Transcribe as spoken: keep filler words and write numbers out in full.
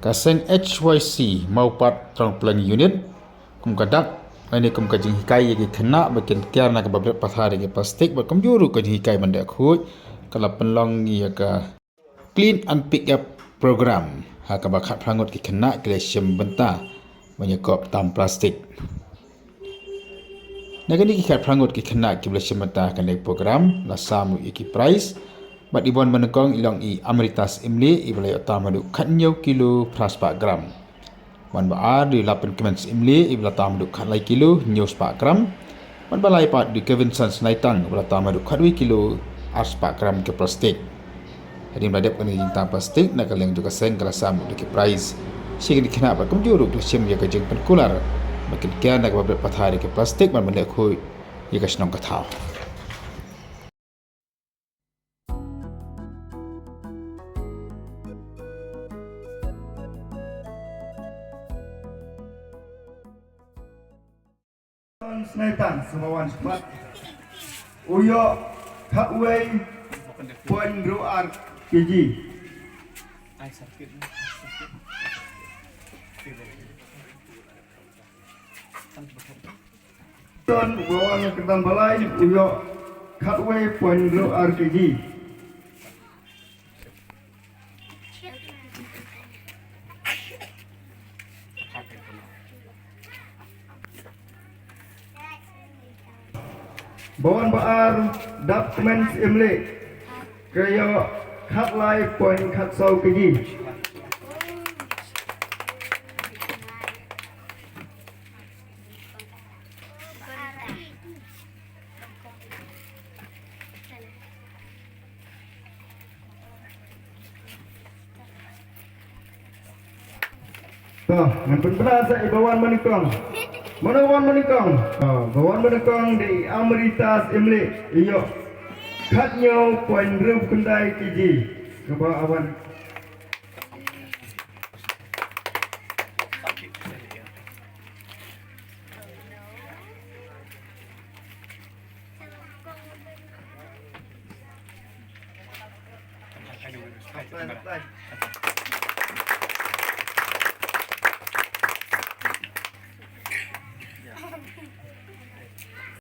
Ka seng H Y C Mawpat Trongpleng Unit kum ka dak, lane kum ka jinghikai ïa ki khynnah ba kin kiar na kaba bret pathar ïa ki plastik, bad kumjuh ruh ka jinghikai ban leh khuid, ka la pynlong ïa ka Clean and Pick Up Program, ha kaba khatphra ngut ki khynnah ki la shim bynta ban ïakop tam plastik. Na kine ki khatphra ngut ki khynnah kiba la shim bynta ha kane ka program, la sam ïa ki prize. Bad i Bawan banyngkong i long i Amritas Imli, iba la ïoh tam haduh khathynñiew kilo phra spah gram. Bawan ba ar dei u Lapin Kmen Imli, iba la tam haduh khatlai kilo hynñiew spah gram. Bawan ba lai pat dei u Kevinson Snaitang, iba la tam haduh khatwei kilo ar spah gram ki plastik. Hadien ba la dep kane ka jingtam plastik, na ka liang jong ka seng ka la sam ïa ki prize sha kine ki khynnah, bad kumjuh ruh ka la shim ïa ka jingpynkular ba kin kiar na kaba bret pathar ïa ki plastik, bad ban leh khuid ïa ka shnong ka thaw. Snaitang, sngewbha wan shakhmat. U ïoh khatwei point hynriew ar kg. Ton, u wan na kyrdan ba lai, u ïoh khatwei point hynriew ar kg. Bawan ba ar, Dap Kmen Imli, ka ïoh khatlai point khatsaw kg. To, ngan pynbna sa i Bawan banyngkong. Mano Bawan banyngkong? To, Bawan banyngkong dei i Amritas Imli, i ïoh khathynñiew point hynriew khyndai kg. Kaba awan.